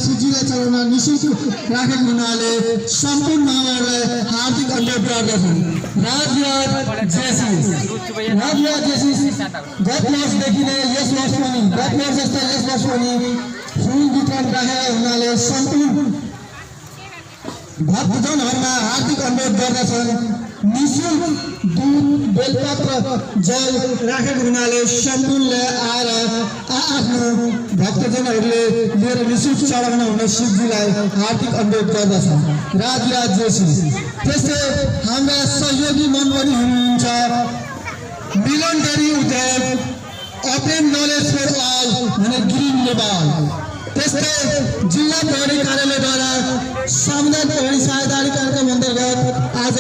शिवजीलाई चढाउन निःशुल्क राखेको हुनाले सम्पूर्ण महानुभावहरूलाई हार्दिक अनुरोध गर्दछन्। राजविहार जेसी गत वर्षदेखि नै यस वर्ष पनि गत वर्ष जस्तै यस वर्ष पनि फुल वितरण राखेका हुनाले सम्पूर्ण भक्तजनहरूमा हार्दिक अनुरोध गर्दछन्। निःशुल्क दुध बेलपत्र जल राखेको हुनाले सम्पूर्णले आएर आफ्नो भक्तजनहरूले लिएर निःशुल्क चढाउन हुन शिवजीलाई हार्दिक अनुरोध गर्दछन्। राजविहार जेसी त्यस्तै हाम्रा सहयोगी मन पनि हुनुहुन्छ मिलन डेरी उद्योग ओपन नलेज फर अल भने ग्रिन नेपाल। त्यस्तै जिल्ला प्रहरी कार्यालयद्वारा सामुदायिक प्रहरी सहायता कार्यक्रम अन्तर्गत आज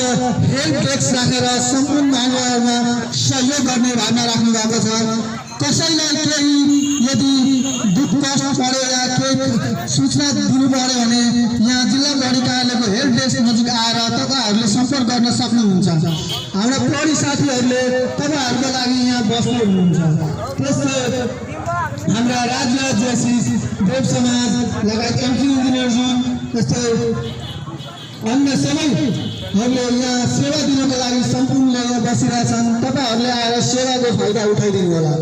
हेल्प डेस्क राखेर सम्पूर्ण महानुभावहरूमा सहयोग गर्ने भावना राख्नु भएको छ। कसैलाई केही यदि दुःख कष्ट पर्यो या केही सूचना दिनु पर्यो भने यहाँ जिल्ला प्रहरी कार्यालयको हेल्प डेस्क नजिक आएर तपाईँहरूले सम्पर्क गर्न सक्नुहुन्छ। हाम्रा प्रहरी साथीहरूले तपाईँहरूको लागि यहाँ बस्नु हुनुहुन्छ। त्यस्तै हाम्रा राजविहार जेसी देव समाज लगायत एमसी इन्जिनियर जुन त्यस्तै अन्य सबैहरूले यहाँ सेवा दिनको लागि सम्पूर्णले यहाँ बसिरहेछन्। तपाईँहरूले आएर सेवाको फाइदा उठाइदिनु होला।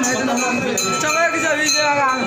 Coba bisa bisa kan.